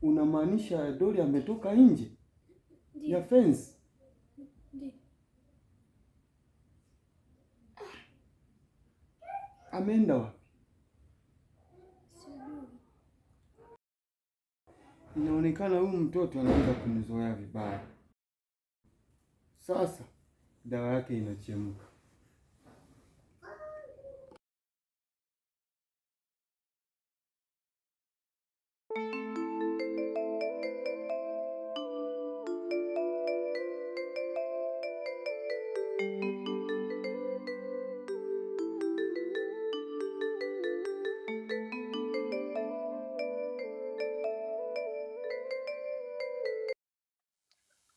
Unamaanisha Dori ametoka nje ya fence? Ndiyo. Ameenda wapi? Sijui. Inaonekana huyu mtoto anaanza kunizoea vibaya. Sasa dawa yake inachemka.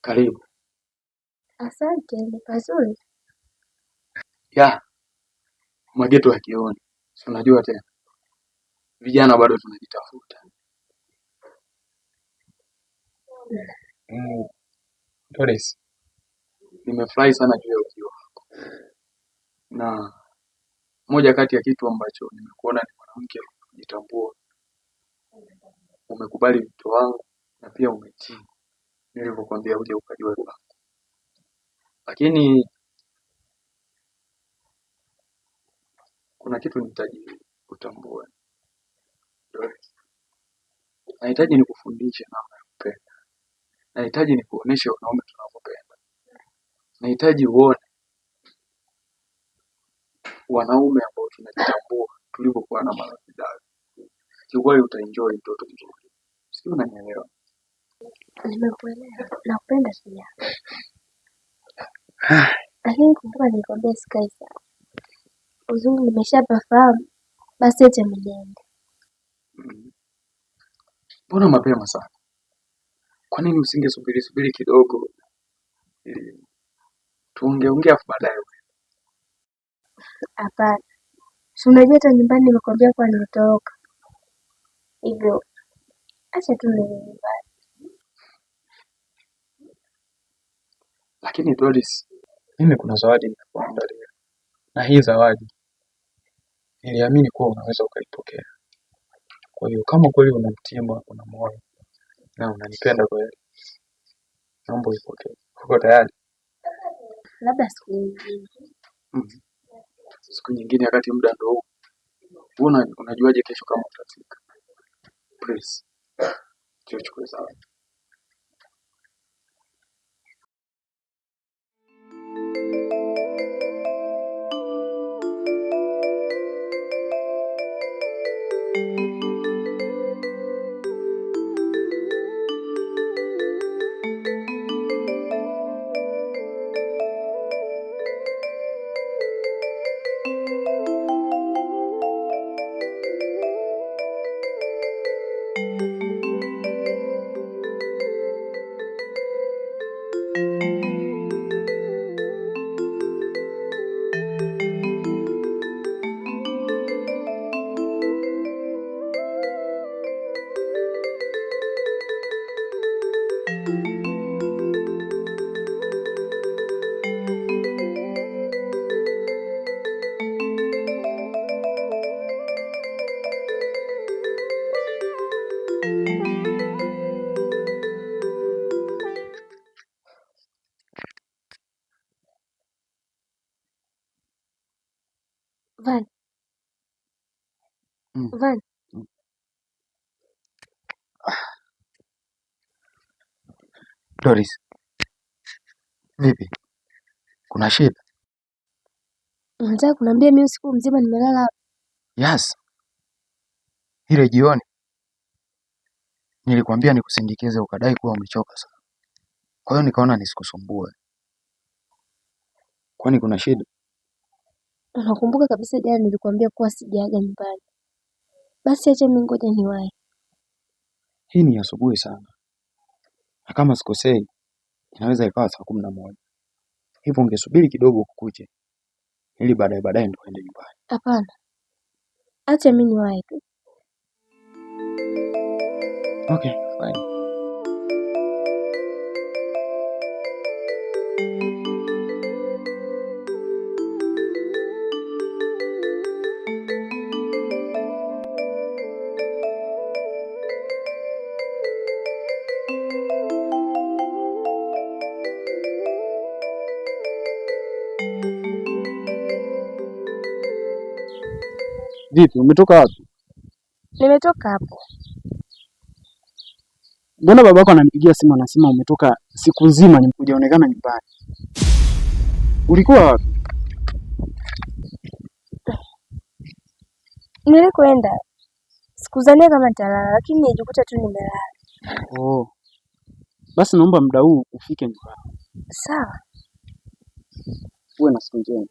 Karibu. Asante, ni pazuri. Ya, mageto ya kioni. Si unajua tena. Vijana bado tunajitafuta. Mm. Doris, nimefurahi sana juu ya ujio wako. Na moja kati ya kitu ambacho nimekuona ni mwanamke kujitambua. Umekubali wito wangu na pia umetii nilivyokuambia uje ukajue kwangu. Lakini kuna kitu nahitaji utambue. Doris, nahitaji nikufundishe namna ya kupenda. Nahitaji nikuoneshe wanaume tunavyopenda. Nahitaji uone wanaume ambao tunajitambua tulivyokuwa na marafiki zao. Kiukweli utaenjoy mtoto mzuri. Sijui unanielewa? Nimekuelewa. Nakupenda pia. Lakini kumbuka nilikwambia sikai sana. Uzuri nimeshapafahamu, basi acha mimi niende. Mbona mapema sana? Kwa nini usingesubiri subiri kidogo ili tuongeongee afu baadaye? Hapana. Si unajua hata nyumbani nimekwambia kuwa nimetoroka. Hivyo acha tu niende nyumbani. Lakini Doris, mimi kuna zawadi nimekuandalia. Na hii zawadi niliamini kuwa unaweza ukaipokea. Kwa hiyo kama kweli una mtima, una moyo na unanipenda kweli, naomba uipokee. Uko tayari? Labda siku nyingine. Siku nyingine wakati muda ndio huu. Unajuaje kesho kama utafika? Please, njoo uchukue zawadi. Van. Van. Doris, vipi? Kuna shida? Unataka kuniambia mimi usiku mzima nimelala hapa? Yes. Ile jioni nilikwambia nikusindikize ukadai kuwa umechoka sana. Kwa hiyo nikaona nisikusumbue. Kwani kuna shida? Unakumbuka kabisa jana nilikwambia kuwa sijaaga nyumbani. Basi acha mimi ngoja niwahi. Hii ni asubuhi sana. Na kama sikosei inaweza ikawa saa 11. Hivyo ungesubiri kidogo kukuche ili baadaye baadaye ndio uende nyumbani. Hapana. Acha mimi niwahi tu. Okay, fine. Vipi, umetoka wapi? Nimetoka hapo. Mbona babako ananipigia simu anasema umetoka siku nzima hujaonekana nyumbani? Ulikuwa wapi? Nilikoenda sikuzania kama nitalala, lakini nilijikuta tu nimelala. Oh. Basi naomba muda huu ufike nyumbani. Sawa. Uwe na siku njema.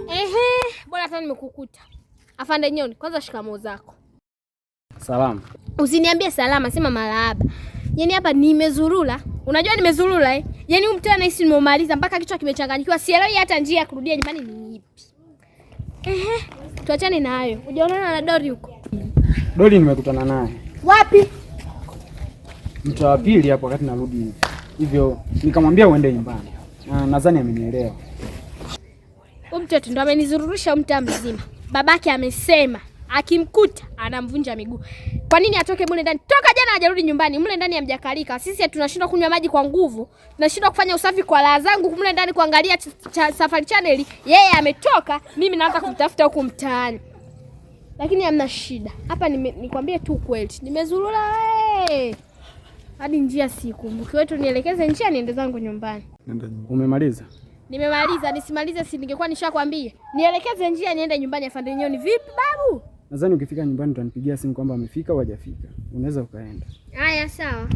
Ehe, bora hata nimekukuta. Afande Nyoni, kwanza shikamoo zako. Salama. Usiniambie salama, sema marahaba. Yaani hapa nimezurula. Unajua nimezurula eh? Yaani huyu mtu anahisi nimeumaliza mpaka kichwa kimechanganyikiwa. Sielewi hata njia ya kurudia nyumbani ni ipi. Ehe, tuachane na hayo. Hujaonana na Dori huko? Dori nimekutana naye Wapi? mtaa wa pili hapo wakati narudi hivi. Hivyo nikamwambia uende nyumbani. Na nadhani amenielewa. Huyu mtoto ndo amenizururisha mtaa mzima. Babake amesema akimkuta anamvunja miguu. Kwa nini atoke mule ndani? Toka jana hajarudi nyumbani, mule ndani hamjakalika. Sisi tunashindwa kunywa maji kwa nguvu, tunashindwa kufanya usafi kwa raha zangu mule ndani kuangalia Safari Channel. Yeye ametoka, mimi naanza kumtafuta huku mtaani. Lakini hamna shida. Hapa nikwambie tu kweli, nimezurura we. Hadi njia sikumbuki. Wewe tu nielekeze njia niende zangu nyumbani. Nenda nyumbani. Umemaliza? Nimemaliza, nisimalize si ningekuwa nishakwambia. Nielekeze njia niende nyumbani afande Nyoni. Vipi babu? Nadhani ukifika nyumbani utanipigia simu kwamba amefika au hajafika. Unaweza ukaenda. Haya, sawa.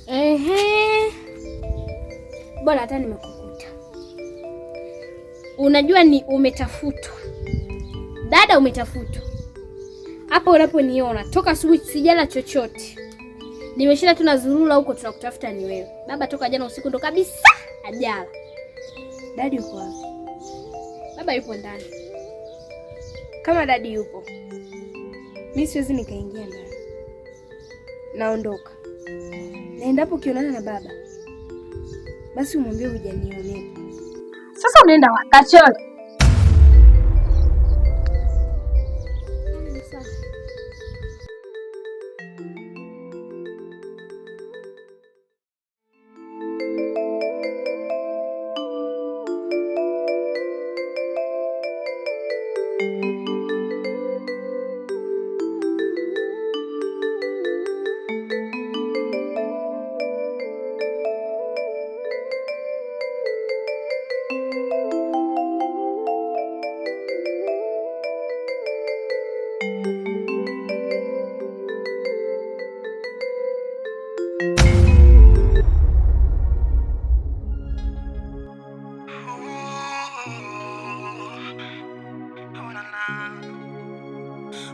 Ehe. Bora hata nimekukuta. Unajua ni umetafutwa. Dada, umetafutwa. Hapo unaponiona toka asubuhi sijala chochote. Nimeshinda tu nazurura huko tunakutafuta ni wewe. Baba toka jana usiku ndo kabisa ajala. Dadi yuko wapi? Baba yupo ndani. Kama dadi yupo, mi siwezi nikaingia ndani. Naondoka. Na endapo ukionana na baba, basi umwambie hujanionea. Sasa unaenda wapi? Kachori.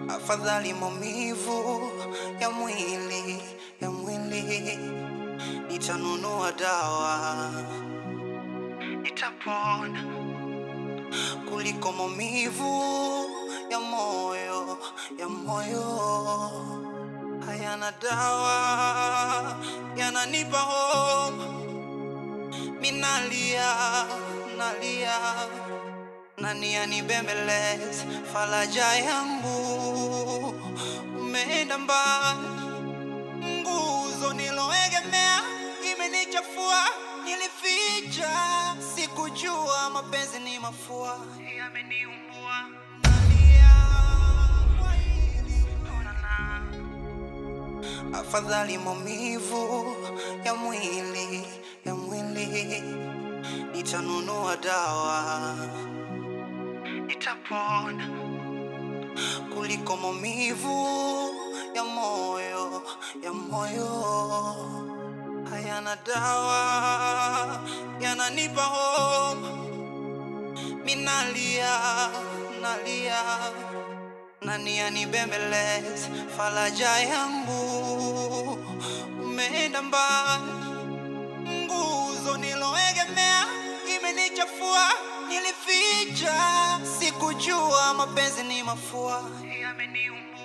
Afadhali maumivu ya mwili ya mwili, nitanunua dawa nitapona, kuliko maumivu ya moyo ya moyo, hayana dawa, yananipa homa, minalia nalia, nani anibembeleze faraja yangu, umeenda mbali, nguzo niloegemea imenichafua, nilificha, sikujua mapenzi ni mafua, yameniumbua, nalia kwa hili, ona na Afadhali maumivu ya mwili ya mwili, nitanunua dawa nitapona, kuliko maumivu ya moyo ya moyo hayana dawa, yananipa homa, minalia nalia, nani anibembeleze faraja yangu, umeenda mbali, nguzo niloegemea imenichafua, nilificha, sikujua mapenzi ni mafua, yameniumbua.